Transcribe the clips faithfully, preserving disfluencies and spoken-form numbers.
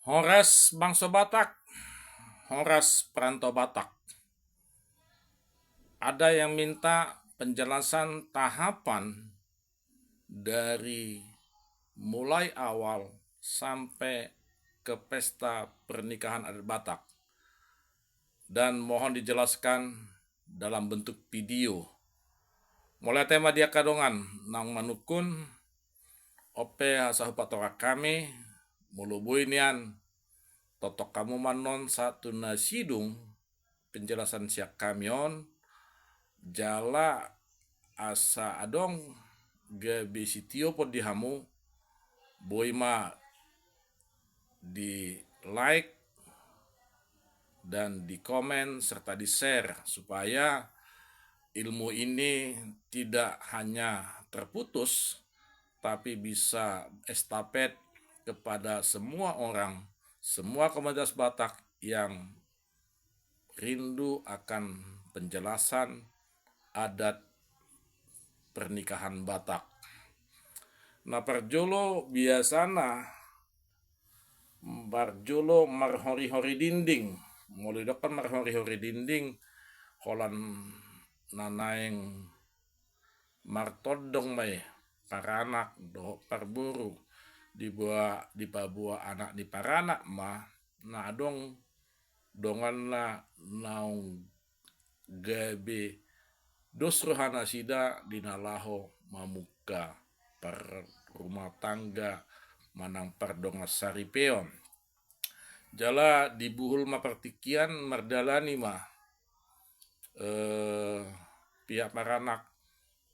Horas bangso Batak, horas perantau Batak. Ada yang minta penjelasan tahapan dari mulai awal sampai ke pesta pernikahan adat Batak. Dan mohon dijelaskan dalam bentuk video. Mauliate ma di angka dongan naung manungkun. On pe asa hupatorang hami, molo boi nian, tongtong hamu ma annon sahat tu na sidung penjelasan sian hami on, jala asa adong gabe sitiopon di hamu, boi ma di like dan di komen serta di share, supaya ilmu ini tidak hanya terputus, tapi bisa estafet kepada semua orang, semua komunitas Batak yang rindu akan penjelasan adat pernikahan Batak. Na parjolo, biasana parjolo marhori-hori dinding. Molo didok marhori-hori dinding, holan na naeng martondong ma i paranak dohot parboru, diboa, dipaboa anak ni paranak ma na adong donganna naung gabe dos rohanasida di na laho mamungka parrumatangga manang pardongan saripeon. Jala dibuhul ma partingkian, mardalani ma, eh, pihak paranak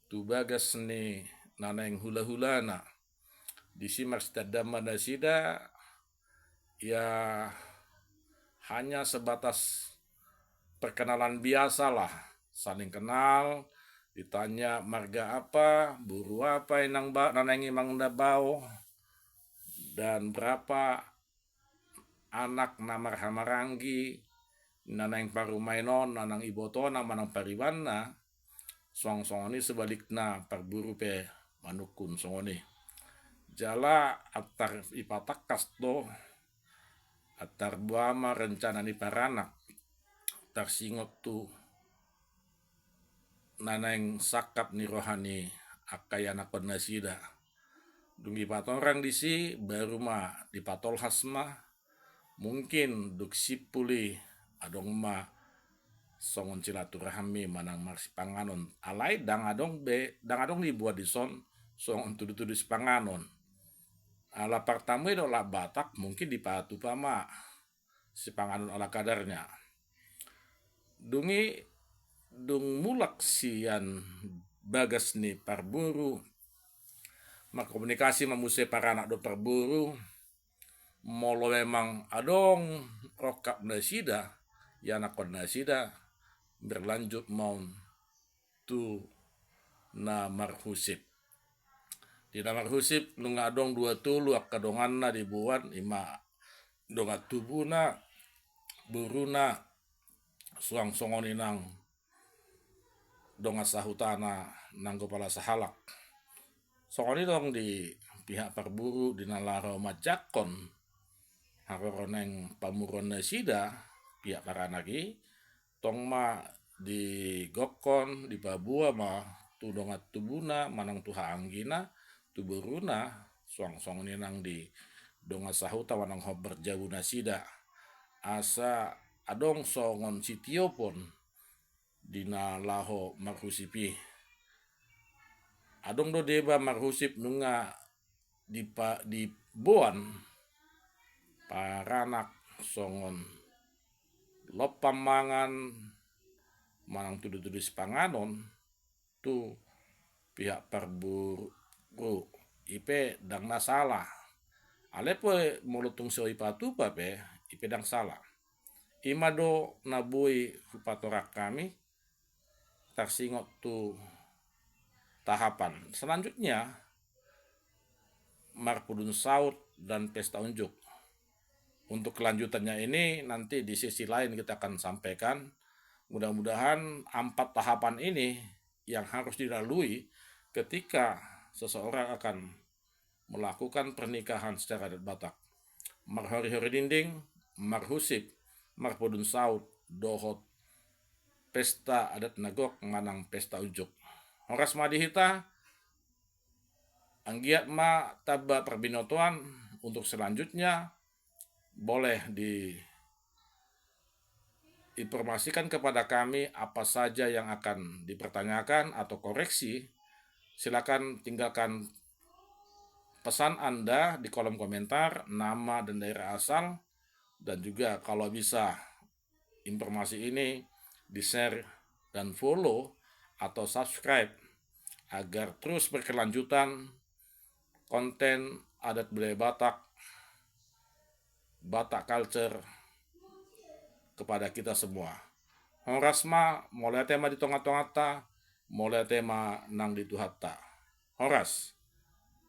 tu bagas ni na naeng hulahulana. Disi marsitandaan ma nasida, ya, hanya sebatas perkenalan biasa lah, saling kenal, ditanya marga apa, boru apa inang ba-, na naeng inangna bao, dan berapa anak na marhahamaranggi na naeng parumaen on, na naeng ibotona manang paribanna. Suang songon i sebalikna, parboru pe manungkun songon i. Jala antar ipatangkas do, antar boha ma rencana ni paranak tarsingot tu na naeng sangkap ni roha ni angka ianakhon nasida. Dung dipatorang disi, baru ma dipatolhas ma, mungkin dung simpul i adong ma songon silaturahmi manang marsipanganon. Alai ndang adong be, ndang adong diboan dison songon tudutudu sipanganon. Ala partamu i do halak Batak, mungkin dipatupa ma sipanganon ala kadarnya. Dung i, dung mulak sian bagas ni parboru, markomunikasi ma muse paranak dohot parboru, molo memang adong rongkap nasida, ianakhon nasida, berlanjut ma on tu na marhusip. Di na marhusip nunga adong dua tolu angka donganna diboan, ima dongan tubuna, boruna, suang songon i nang dongan sahutana nanggo pala sahalak. Songon i do di pihak parboru, di na laho manjangkon haroro naeng pamoruon nasida, pihak paranak i, tong ma digokkon, dipaboa ma tu dongan tubuna manang tu haha anggina, tu boruna, suang songon i nang di dongan sahuta manang hombar jabu nasida. Asa adong songon sitiopon di na laho marhusip i. Adong do deba marhusip nunga dipa-, diboan paranak songon lompan mangan manang tudutudu sipanganon tu pihak parboru, i pe ndang na sala. Alai pe molo tung so dipatupa pe, i pe ndang sala. Ima do na boi hupatorang hami tarsingot tu tahapan. Selanjutnya, marpudun saut dan pesta unjuk. Untuk kelanjutannya ini nanti di sesi lain kita akan sampaikan. Mudah-mudahan empat tahapan ini yang harus dilalui ketika seseorang akan melakukan pernikahan secara adat Batak. marhori-hori dinding, marhusip, marpudun saut, dohot pesta adat na gok manang pesta unjuk. Horas ma di hita, anggiat ma tamba parbinotoan. Untuk selanjutnya, boleh di informasikan kepada kami apa saja yang akan dipertanyakan atau koreksi, silakan tinggalkan pesan Anda di kolom komentar, nama dan daerah asal, dan juga kalau bisa informasi ini di-share dan follow atau subscribe agar terus berkelanjutan konten adat budaya Batak, Batak culture kepada kita semua. Horas ma, mauliate ma di tonga-tonganta, mauliate ma nang di Tuhanta. Horas.